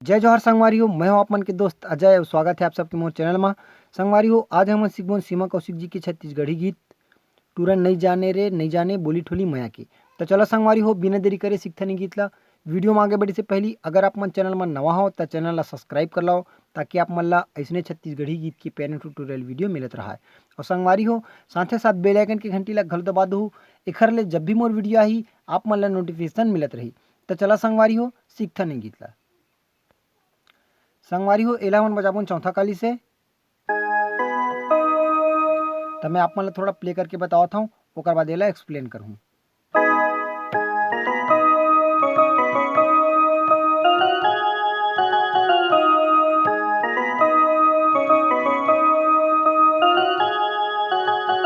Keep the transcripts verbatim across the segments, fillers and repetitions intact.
जय जोहार संगवारी हो, मैं हूं आप मन के दोस्त अजय अउ स्वागत है आप सबके मोर चैनल मा। संगवारी हो, आज हमन सीखबोन सीमा कौशिक जी के छत्तीसगढ़ी गीत टूरा नइ जाने रे नइ जाने बोली ठोली मया के। त चलो संगवारी हो, बिना देरी करे सीखथन ये गीत ला। वीडियो मा आगे बढ़े से पहली अगर आप मन चैनल मा नवा हो त चैनल ला सब्सक्राइब कर लाओ, ताकि आप मन ला अइसने छत्तीसगढ़ी गीत के piano tutorial वीडियो मिलत रहा है। और संगवारी हो, साथे साथ बेल आइकन के घंटी ला घलो दबा दो, एखर ले जब भी मोर वीडियो आही आप मन ला नोटिफिकेशन मिलत रही। त चला संगवारी हो, सीखथन ये गीत ला। संगवारी हो, एला हमन बजाबोन चौथा काली से। त मैं आप मन ला थोड़ा प्ले करके बतावत हूँ, ओकर बाद एला एक्सप्लेन करहूँ।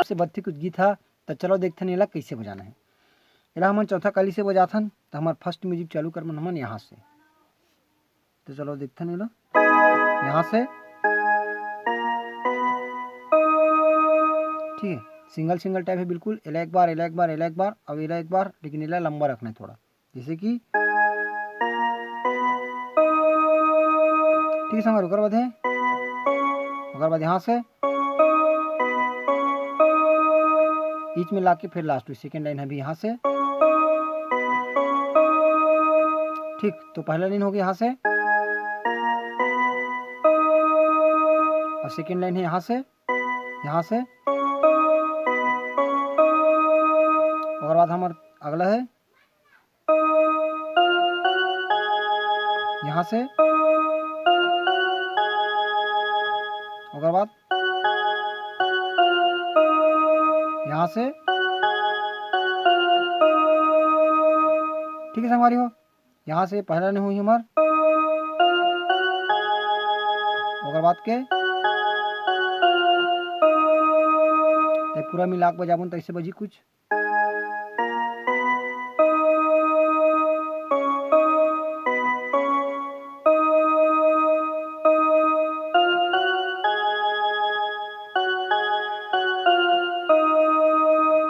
से बत्ती कुछ गीत हा, त चलो देखथन एला कैसे बजाना है। एला हमन चौथा काली से बजाथन, त हमर फर्स्ट म्यूजिक चालू करबोन हमन यहाँ से। तो चलो देखथन एला यहाँ से, ठीक है, सिंगल सिंगल टाइप है बिल्कुल। एला एक बार, एला एक बार, एला एक बार, अब एला एक बार, लेकिन एला लंबा रखना है थोड़ा, जैसे कि, ठीक है संगवारी, ओकर बाद है, ओकर बाद यहाँ से ईच में लाके फिर लास्ट सेकंड लाइन है भी यहाँ से। ठीक, तो पहला लाइन हो गया यहाँ से, और सेकंड लाइन है यहाँ से, यहाँ से। ओकर बाद हमर अगला है यहाँ से, ओकर बाद यहाँ से। ठीक है संगवारी हो, यहाँ से पहला नहीं हुई हमर, ओकर बाद के ते पूरा मिलाक बजाबोन तैसे बजी कुछ।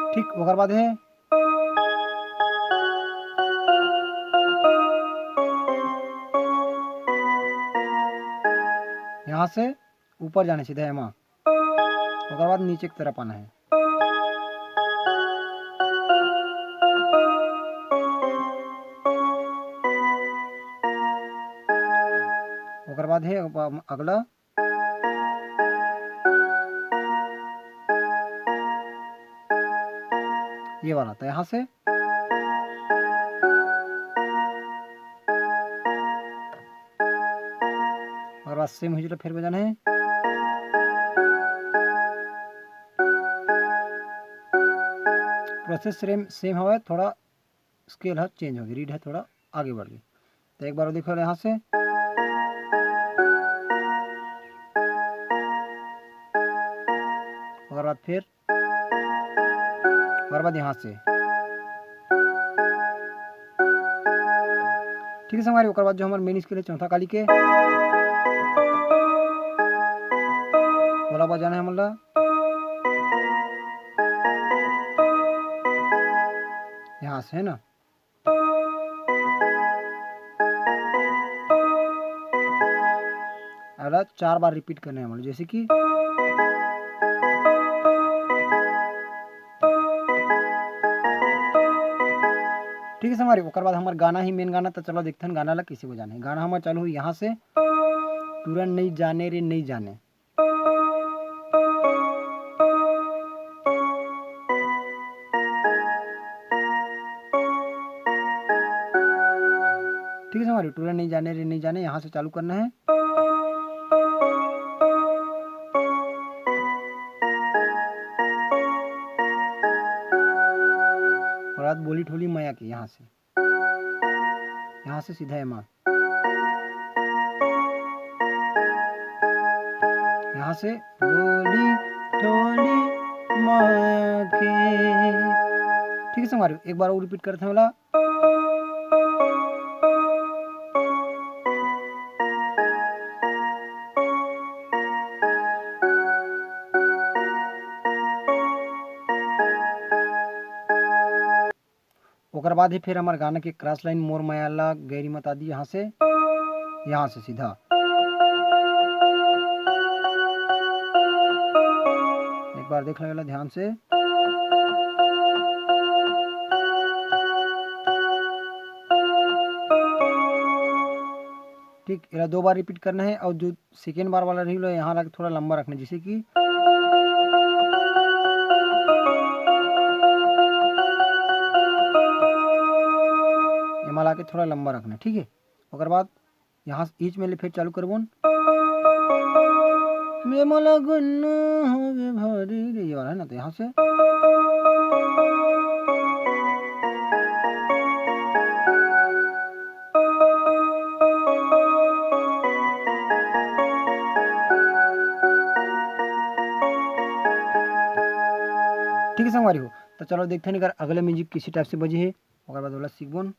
ठीक, ओकर बाद है यहाँ से ऊपर जाने सीधा एमा, ओकर बाद नीचे की तरफ आना है। ओकर बाद है अगला, ये वाला, तो यहाँ से और बाद सेम हुई, फिर बजाना है। प्रोसेस सेम सेम हवा, थोड़ा स्केल है चेंज होगी, रीड है थोड़ा आगे बढ़ गई। तो एक बार देखो यहाँ से, और बाद फिर, और बाद यहाँ से। ठीक है संगवारी, ओकर बाद जो हमारे मेन स्केल है चौथा काली के, ओला बजाना है हमला यहाँ से, है ना। अगला चार बार रिपीट करना है हमला, जैसे कि ठीक है संगवारी, ओकर बाद हमार गाना ही मेन गाना, तो चलो देखथन गाना ला कैसे बजाना है। गाना हमार चालू हुई यहाँ से, टूरा नइ जाने रे नइ जाने। ठीक है संगवारी, टूरा नइ जाने रे नइ जाने, यहाँ से चालू करना है। और आज बोली ठोली मया के यहाँ से, यहाँ से सीधा एमा। यहाँ से बोली ठोली मया के। ठीक है संगवारी, एक बार और रिपीट करते हैं वाला। ओकर बाद ही फिर हमार गाना के क्रॉस लाइन मोर मया ला गैरी मता दी यहाँ से। यहाँ से सीधा। एक बार देख लेला ध्यान से। ठीक, एला दो बार रिपीट करना है और जो सेकेंड बार वाला रही लो, यहाँ ला के थोड़ा लंबा रखना, जैसे कि एमा ला के थोड़ा लंबा रखना, ठीक है। ओकर बाद यहाँ से ईच में ले फिर चालू करबोन। ये मोला गुन्ना होवे भारी रे, ये वाला है ना, तो यहाँ से। ठीक है संगवारी हो, तो चलो देखते हैं अगर अगले म्यूजिक किसी टाइप से बजे है, ओकर बाद ओला सीखबोन।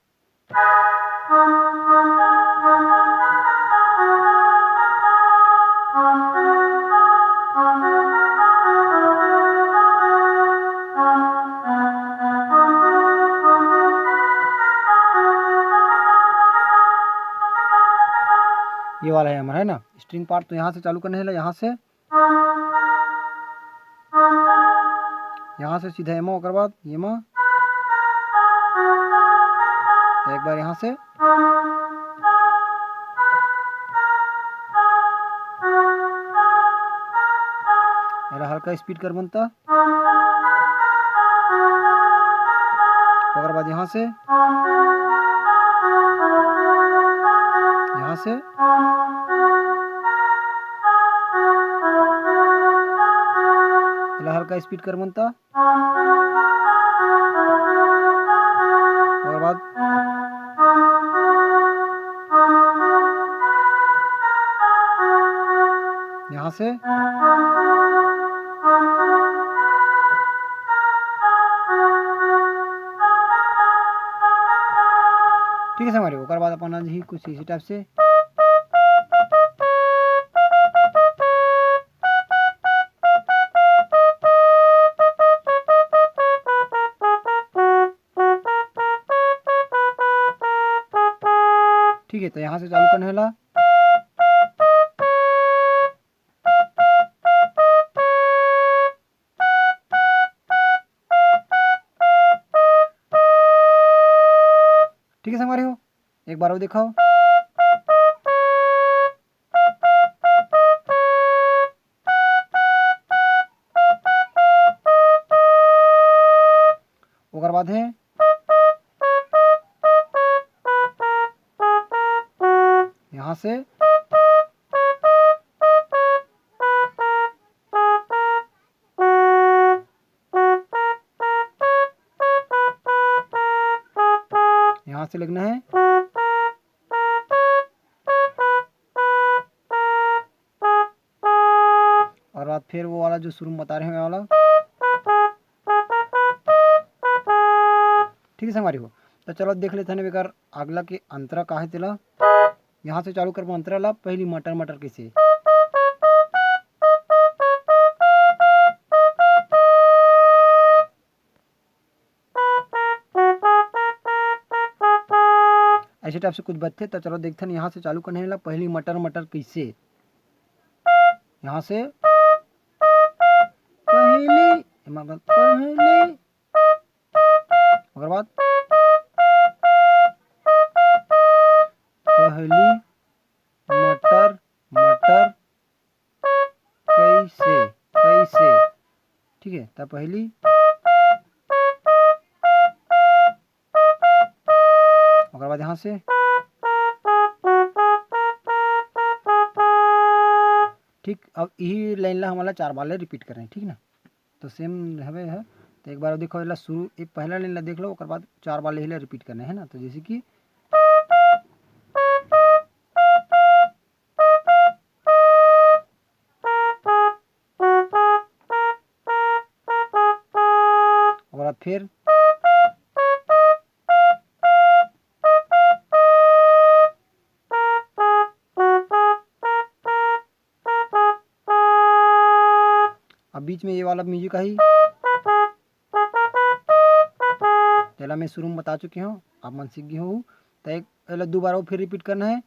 ये वाला है हमारा, है ना, स्ट्रिंग पार्ट। तो यहाँ से चालू करने है, यहाँ से, यहाँ से सीधा एमा, ओकर बाद एमा, एक बार यहाँ से, एला हल्का स्पीड कर बनता। ओकर बाद यहाँ से, यहाँ से, एला हल्का स्पीड कर बनता। ओकर बाद यहाँ से। ठीक है संगवारी, ओकर बाद अपन आज ही कुछ इसी टाइप से। ठीक है, तो यहाँ से चालू करने वाला। ठीक है संगवारी हो, एक बार और दिखाओ। ओकर बाद है यहाँ से, यहाँ से लगना है। और बाद फिर वो वाला जो शुरू में बता रहे हैं वाला। ठीक है संगवारी हो, तो चलो देख लेते हैं एकर अगला के अंतरा का है तेला। यहाँ से चालू करबो अंतरा ला, पहली मटर मटर कइसे। ऐसे टाइप से कुछ बजथे, तो चलो देखथन यहाँ से चालू करने वाला पहली मटर मटर कइसे। यहाँ से पहली, एमा बस पहली, ओकर बाद पहली मटर मटर कइसे, कइसे, ठीक है, त पहली, ओकर बाद यहाँ से, ठीक, अब यही लाइन ला हमला चार बार ले रिपीट करना है, ठीक ना। तो सेम हवे है, तो एक बार देखो, एला शुरू, ये पहला लाइन ला देख लो, ओकर बाद चार बार ले रिपीट करना है ना। तो जैसे कि ओकर बाद फिर अब बीच में ये वाला म्यूजिक आही, तेला मैं शुरू में बता चुके हूँ, आप मन सीख गए हो। तो एक एला दो बार और फिर रिपीट करना है।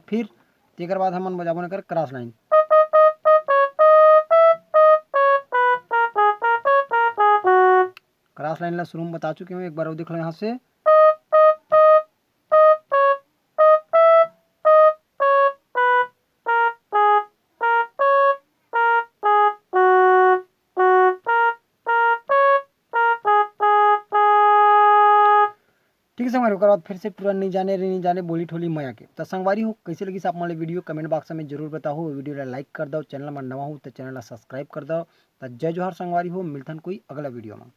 फिर तेकर बाद हमन बजाबो एकर क्रॉस लाइन। क्रॉस लाइन ला शुरू में बता चुके हूँ, एक बार और देख लो यहाँ से। ठीक है संगवारी, ओकर बाद फिर से पूरा नहीं जाने रे नहीं जाने बोली ठोली मया के। त संगवारी हो, कैसे लगिस आप मन ला वीडियो, कमेंट बॉक्स में जरूर बताओ। वीडियो ला लाइक कर दो, चैनल में नवा हो तो चैनल ला सब्सक्राइब कर दो। त जय जोहार संगवारी हो, मिलथन कोई अगला वीडियो में।